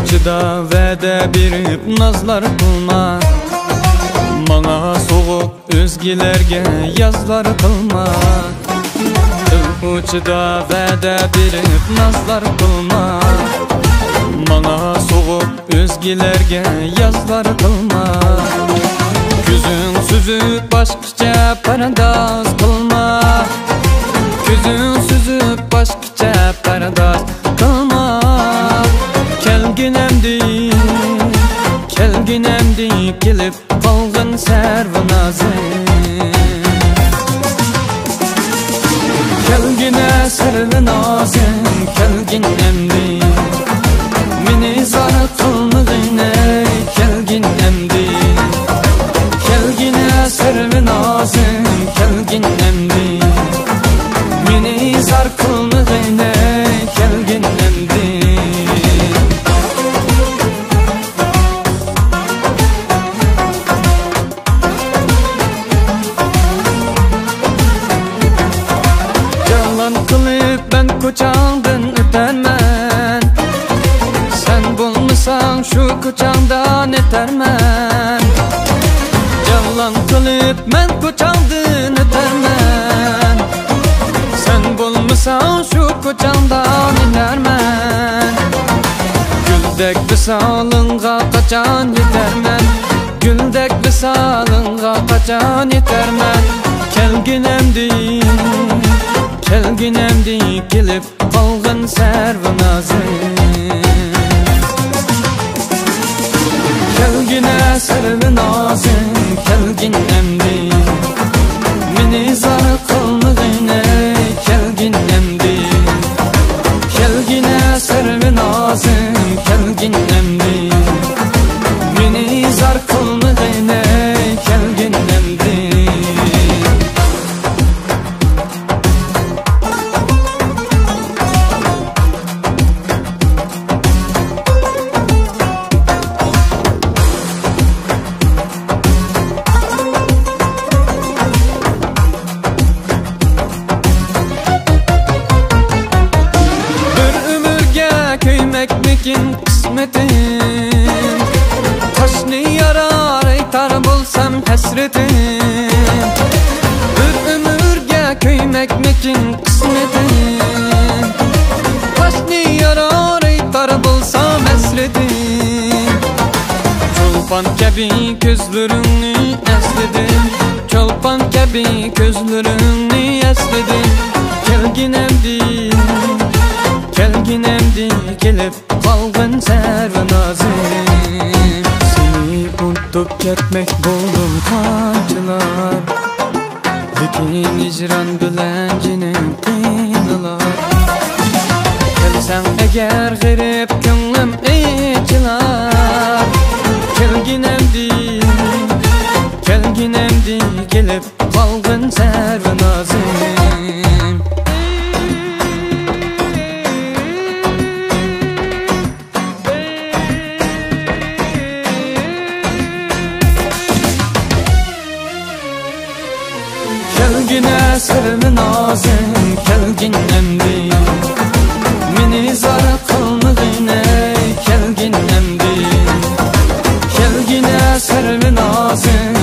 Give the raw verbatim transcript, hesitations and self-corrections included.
ئۇچىدا ۋەدە بېرىپ نازلار قىلما، ماڭا سوغۇق ئۆزگىلەرگە يازلار قىلما. ئىل ئۇچىدا ۋەدە بېرىپ نازلار قىلما، ماڭا سوغۇق ئۆزگىلەرگە يازلار قىلما. كۆزۈڭ سۈزۈپ باشقىچە پەرداز قىلما، كۆزۈڭ سۈزۈپ باشقىچە پەرداز قىلما. كەلگىن ئەمدى، كەلگىن ئەمدى، كېلىپ قالغىن سەرۋىنازىم. كەلگىنە سەرۋىنازىم، كەلگىن ئەمدى، مېنى زار قىلمىغىن ئەي، كەلگىن ئەمدى. كەلگىنە سەرۋىنازىم، كەلگىن ئەمدى، مېنى زار قىلمىغىن ئەي، كەلگىن ئەمدى. جاغلان قىلىپ مەن كوچاڭدىن ئۆتەرمەن، سەن بولمىساڭ شۇ كوچاڭدا نېتەرمەن. جاغلان قىلىپ مەن كوچاڭدىن ئۆتەرمەن، سەن بولمىساڭ شۇ كوچاڭدا نېتەرمەن. گۈلدەك ۋىسالىڭغا قاچان يېتەرمەن؟ گۈلدەك ۋىسالىڭغا قاچان يېتەرمەن؟ كەلگىن ئەمدى، كەلگىن ئەمدى، كېلىپ قالغىن سەرۋىنازىم. كەلگىنە سەرۋىنازىم، كەلگىن ئەمدى، مېنى زار قىلمىغىن ئەي، كەلگىن ئەمدى. كەلگىنە سەرۋىنازىم، كەلگىن ئەمدى، مېنى زار قىلمىغىن ئەي، كەلگىن ئەمدى. بىر ئۆمۈرگە كۆيمەكمىكىن قىسمىتىم؟ قاشنى يارار ئېيتار بولسام ھەسرىتىم. بىر ئۆمۈرگە كۆيمەكمىكىن قىسمىتىم؟ قاشنى يارار ئېيتار بولسام ھەسرىتىم. چولپان كەبى كۆزلىرىڭنى ئەسلىدىم، چولپان كەبى كۆزلىرىڭنى ئەسلىدىم. كەلگىن ئەمدى، كەلگىن ئەمدى، كېلىپ قالغىن سەرۋىنازىم. سېنى ئۇنتۇپ كەتمەك بولدۇم قانچىلار، لېكىن ھىجران بىلەن جېنىم قىينىلار. كەلسەڭ ئەگەر غېرىب كۆڭلۈم ئېچىلار. كەلگىن ئەمدى، كەلگىن ئەمدى، كېلىپ قالغىن سەرۋىنازىم. كەلگىنە سەرۋىنازىم، كەلگىن ئەمدى، مېنى زار قىلمىغىن ئەي، كەلگىن ئەمدى. كەلگىنە سەرۋىنازىم،